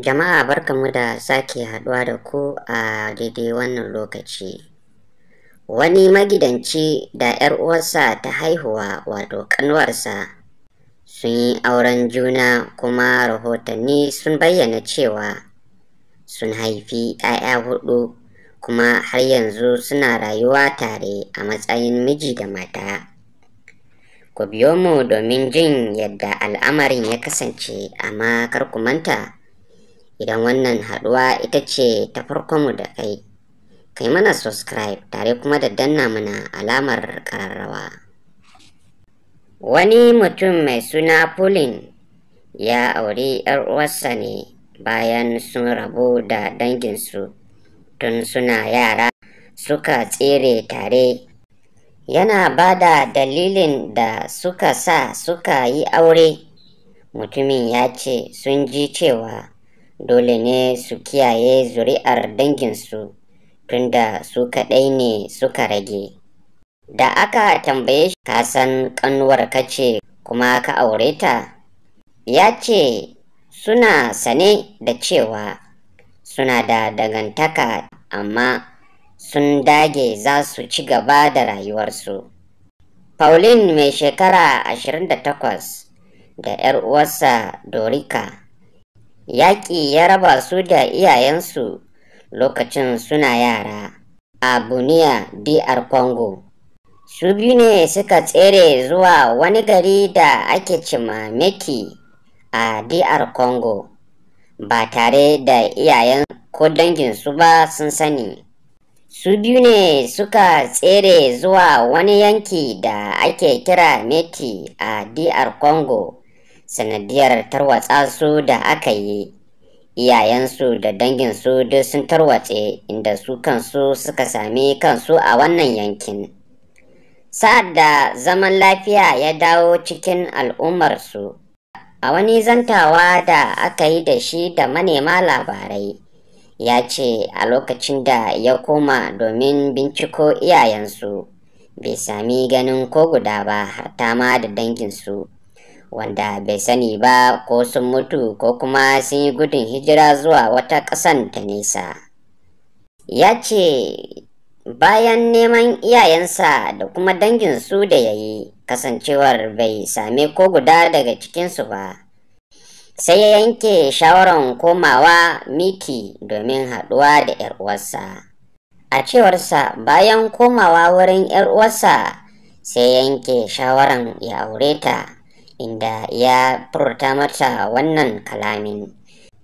Jama'a barkanmu da sake haɗuwa da ku a daidai wannan lokaci. Wani magidanci da 'yar uwarsa ta haihuwa, wato ƙanwarsa, sun yi auren juna, kuma rahotanni sun bayyana cewa sun haifi 'ya'ya huɗu, kuma har yanzu suna rayuwa tare a matsayin miji da mata. Ku biyo mu domin jin yadda al'amarin ya kasance, amma kar ku manta, idan wannan haɗuwa ita ce ta farkonmu da kai, kai mana subscribe tare kuma da danna mana alamar ƙararrawa. Wani mutum mai suna Pauline ya auri 'yar uwarsa ne bayan sun rabu da danginsu tun suna yara, suka tsere tare. Yana ba da dalilin da suka sa suka yi aure. Mutumin ya ce sun ji cewa dole ne su kiyaye zuri'ar danginsu tunda su kaɗai ne suka rage. Da aka tambaye shi, "Ka san ƙanwar kace kuma ka aure ta?" Ya ce suna sane da cewa suna da dangantaka, amma sun dage za su ci gaba da rayuwarsu. Pauline mai shekara 28 da 'yar uwarsa Dorika, yaƙi ya raba su da iyayensu lokacin suna yara a Bunia, DR Congo. Su biyu ne suka tsere zuwa wani gari da ake cema Meki a DR Congo ba tare da iyayen ko danginsu ba sun sani. Su biyu ne suka tsere zuwa wani yanki da ake kira Meti a DR Congo sanadiyar tarwatsa su da aka yi. Iyayensu da danginsu duk sun tarwatse, inda su kansu suka sami kansu a wannan yankin. Sa'ad da zaman lafiya ya dawo cikin al'ummarsu, a wani zantawa da aka yi da shi da manema labarai, ya ce a lokacin da ya koma domin binciko iyayensu, bai sami ganin ko guda ba, har ma da danginsu, wanda bai sani ba ko sun mutu ko kuma sun yi gudun hijira zuwa wata ƙasan ta nesa. Ya ce bayan neman iyayensa da kuma danginsu da ya yi, kasancewar bai sami ko guda daga cikinsu ba, sai ya yanke shawarar komawa Miti domin haɗuwa da 'yar uwarsa. A cewarsa, bayan komawa wurin 'yar uwarsa, sai yanke shawarar ya aure ta, inda ya furta mata wannan kalamin,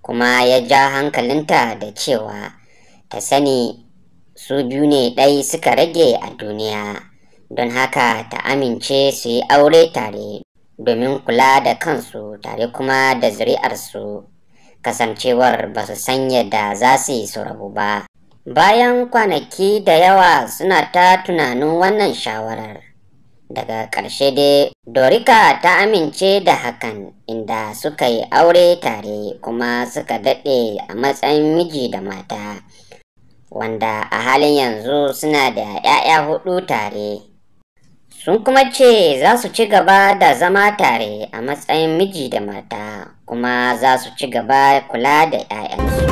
kuma ya ja hankalinta da cewa ta sani su biyu ne ɗai suka rage a duniya, don haka ta amince su yi aure tare domin kula da kansu tare kuma da zuri'arsu, kasancewar ba su san yadda za su yi su rabu ba. Bayan kwanaki da yawa suna ta tunanin wannan shawarar, daga ƙarshe dai Dorika ta amince da hakan, inda suka yi aure tare kuma suka daɗe a matsayin miji da mata, wanda a halin yanzu suna da 'ya'ya huɗu tare. Sun kuma ce za su ci gaba da zama tare a matsayin miji da mata, kuma za su ci gaba kula da 'ya'yansu.